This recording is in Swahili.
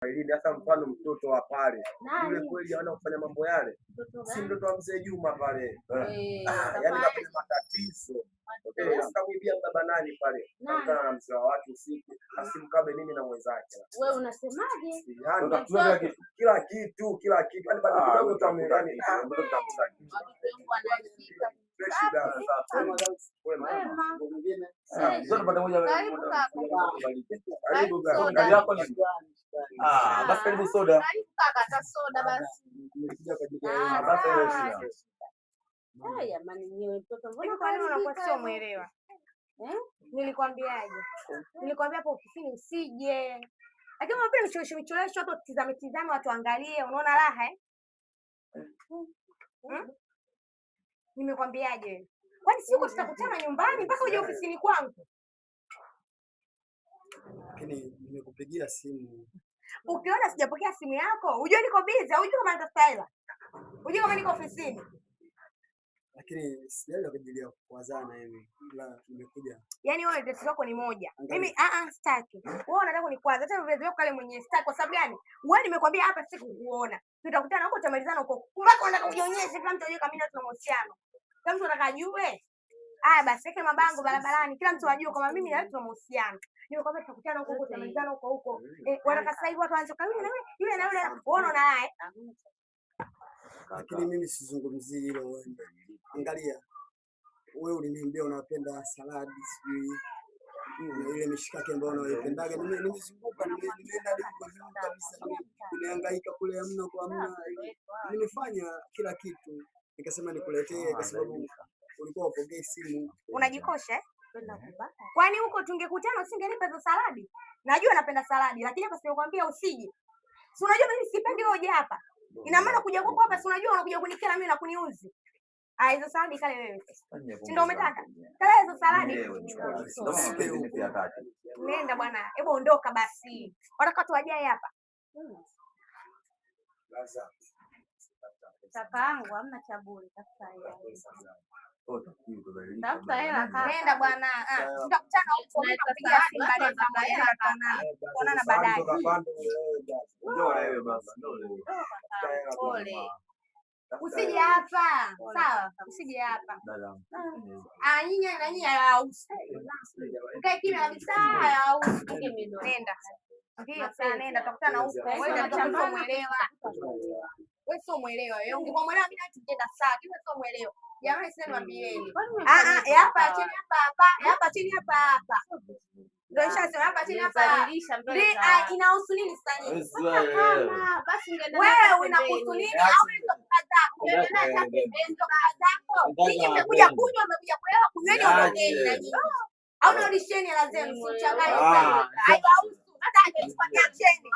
Ilinde hasa mfano mtoto wa pale yule Nani? Kweli hawana kufanya mambo yale, Mtoto si gani? Mtoto wa mzee Juma pale. Eh, Ah, yani kafanya kafanya matatizo. Mtoto Eh, akamwibia baba nani pale, Nani? kakutana na mzee wa watu usiku, asimkabe mimi na mwenzake. Wewe unasemaje? Yani Mtoto kila kitu, kila kitu, yani bado Ah, kidogo utakuta yani kitu, mtoto utakuta kitu. Watoto wangu wanashika. Fresh Safi. dada. Wema. Wema. Ah, zote pande moja. Karibu kaka. Karibu Karibu kaka. soda. Kazi yako ni Ah, basi karibu soda. Karibu kaka, hata soda basi. Nimekuja kwa ajili ya Ah, Ah, basi sawa. ile shida. Haya jamani, nyewe mtoto mbona Hivi kwa nini unakuwa kaharibika sio hivyo? mwelewa? Eh? Nilikwambiaje? Nilikwambia hapo ofisini usije. Lakini unapenda micholesho micholesho, watu watizame tizame, watu angalie, unaona raha eh? Hmm? Nimekwambiaje? Kwani siku tutakutana nyumbani mpaka uje ofisini kwangu? Lakini nimekupigia simu. Ukiona sijapokea simu yako, ujue niko busy, au ujue kama natafuta hela. Ujue kama niko ofisini. Lakini sijaja kwa ajili ya kuwazana hivi, ila nimekuja. Yaani wewe tatizo lako ni moja. Angalia. Mimi ah ah sitaki. Wewe unataka kunikwaza. Hata vile vile kale mwenyewe sitaki. Kwa sababu gani? Wewe nimekwambia hapa sikukuona. Tutakutana huko, tutamalizana huko. Mpaka unataka kujionyesha kila mtu ajue kama mimi na tuna mahusiano. Kila mtu anataka ajue. Haya basi, weke mabango barabarani, kila mtu ajue kwamba mimi na wewe tuna mahusiano. Nimekwambia tutakutana huko huko, tutamalizana huko huko. Eh, wanataka sasa hivi watu waanze kwa yule na yule, yule na yule, wewe unaona naye. Lakini mimi sizungumzii hilo wewe. Angalia, wewe uliniambia unapenda saladi, sijui na ile mishikaki ambayo unaipendaga. Nimezunguka, nimeenda hadi huko juu kabisa, nimehangaika kule, hamna kwa hamna. Nimefanya kila kitu, nikasema nikuletee kwa sababu ulikuwa upokee simu. Unajikosha eh? Kwenda kubaka. Kwani huko tungekutana usingenipa hizo saladi? Najua napenda saladi, lakini hapa simekwambia usije. Si unajua mimi sipendi wewe uje hapa. Ina maana kuja kwako hapa, si unajua unakuja kunikera mimi na kuniuzi. Ah, hizo saladi kale wewe sasa. Si ndio umetaka? Kale hizo saladi. Nenda bwana, hebu ondoka basi. Wataka watu wajae hapa. Laza. Kakaangu hamna cha bure, tafuta hela. Tafuta hela kaka. Nenda bwana. Ah, tutakutana huko, mimi nakupigia simu baadaye kama hela tutaonana. Tuonana baadaye. Pole. Usije hapa. Sawa, usije hapa. Ah, nyinyi na nyinyi hayahusu. Mkae kimya kabisa, hayahusu. Nenda. Ndio, sasa nenda, tutakutana huko. Wewe ndio sio mwelewa. Wewe sio mwelewa. Wewe ungekuwa mwelewa mimi na tungeenda sawa. Lakini wewe sio mwelewa. Jamani, sasa niwaambieni. Ah ah, ya hapa chini hapa hapa, ya hapa chini hapa hapa. Ndio nishasema hapa chini hapa. Nizalilisha mbele Ndi za ah, watu. inahusu nini sasa nyinyi? Kama basi ungeenda Wewe hata inakuhusu pembeni. nini au ni toka zako? Ungeenda hata pembeni. Toka zako. Ninyi mmekuja kunywa, mmekuja kulewa, kunyweni ondokeni na nyinyi. Au narudisheni hela zenu, msichanganye sana. Haiwahusu. Hata angechukua niacheni.